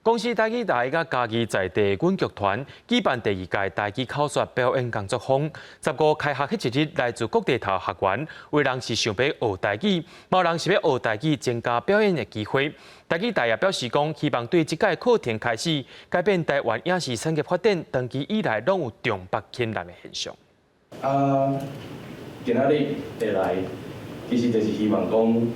公視台語台佮嘉義在地阮劇團舉辦第二屆台語口說表演工作坊。15開學彼一日，來自各地頭學員，有人是想欲學台語，嘛有人是欲學台語增加表演的機會。台語台也表示講，希望對這屆課程開始，改變台灣影視產業發展長期以來攏有重北輕南的現象。啊，今仔日會來，其實就是希望講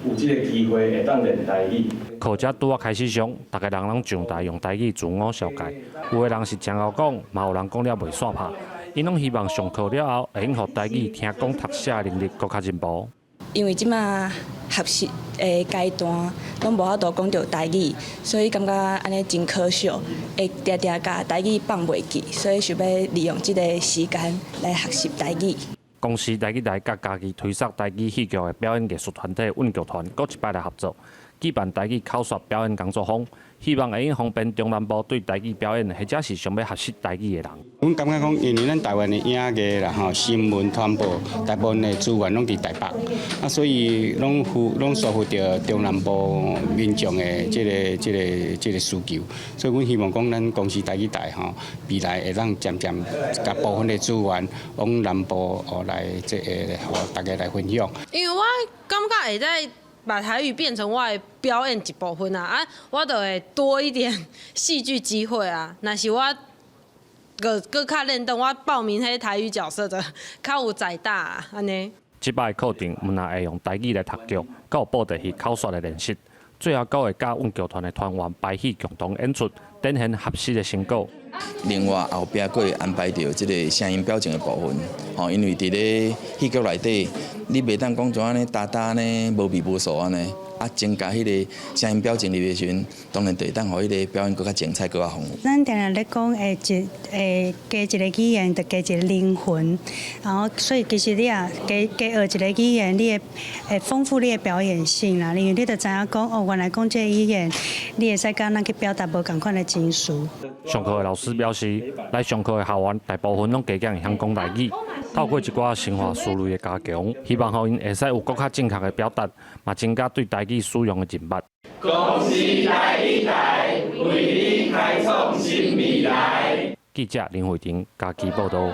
有這个機會會當練台語。課才拄仔開始上，逐家人攏上台用台語自我紹介，有的人是誠𠢕講，嘛有人講了袂煞拍。𪜶攏希望上課了後，會用予台語聽講讀寫的能力閣較進步。因為這馬學習的階段攏無法度講著台語，所以感覺按呢真可惜，會定定共台語放袂記，所以想欲利用這个時間來學習台語。公視台語台佮嘉義推捒台語戲劇的表演藝術團體阮劇團，閣一擺來合作，舉辦台語口說表演工作坊，希望會用方便中南部對台語表演或者是想欲學習台語的人。阮感覺講，因為咱台灣的影藝啦、吼新聞傳播，大部分的資源攏佇台北，啊，所以攏負攏疏忽著中南部民眾的這个需求，所以阮希望講，咱公視台語台吼，未來會當漸漸共部分的資源往南部哦來這个，予大家來分享。因為我感覺會使把台語變成我的表演一部分啊，啊，我就會多一點戲劇機會啊。若是我閣閣較練轉，我報名彼台語角色就較有載打按呢。這擺課程毋但會用台語來讀劇，閣有布袋戲口說的練習，最後閣會佮阮劇團的團員排戲共同演出，展現學習的成果。另外後壁閣會安排著這个聲音表情的部分，吼，因為佇咧戲劇內底，你袂當講做按呢焦焦呢，無味無素按呢，啊，增加彼个聲音表情入的時陣，當然就會當予彼个表演閣較精彩，閣較豐富。咱定定咧講，會一會加一个語言，就加一个靈魂，然後所以其實你也加加學一个語言，你會會豐富你的表演性啦。因為你就知影講，哦，原來講這个語言，你會使敢若去表達無仝款的情緒。上課的老師表示，來上課的學員大部分攏加減會曉講台語，透過一寡生活思維的加強，希望予𪜶會使有閣較正確的表達，嘛增加對台語使用的認捌。公視台語台，為你開創新未來。記者林慧婷嘉義報導。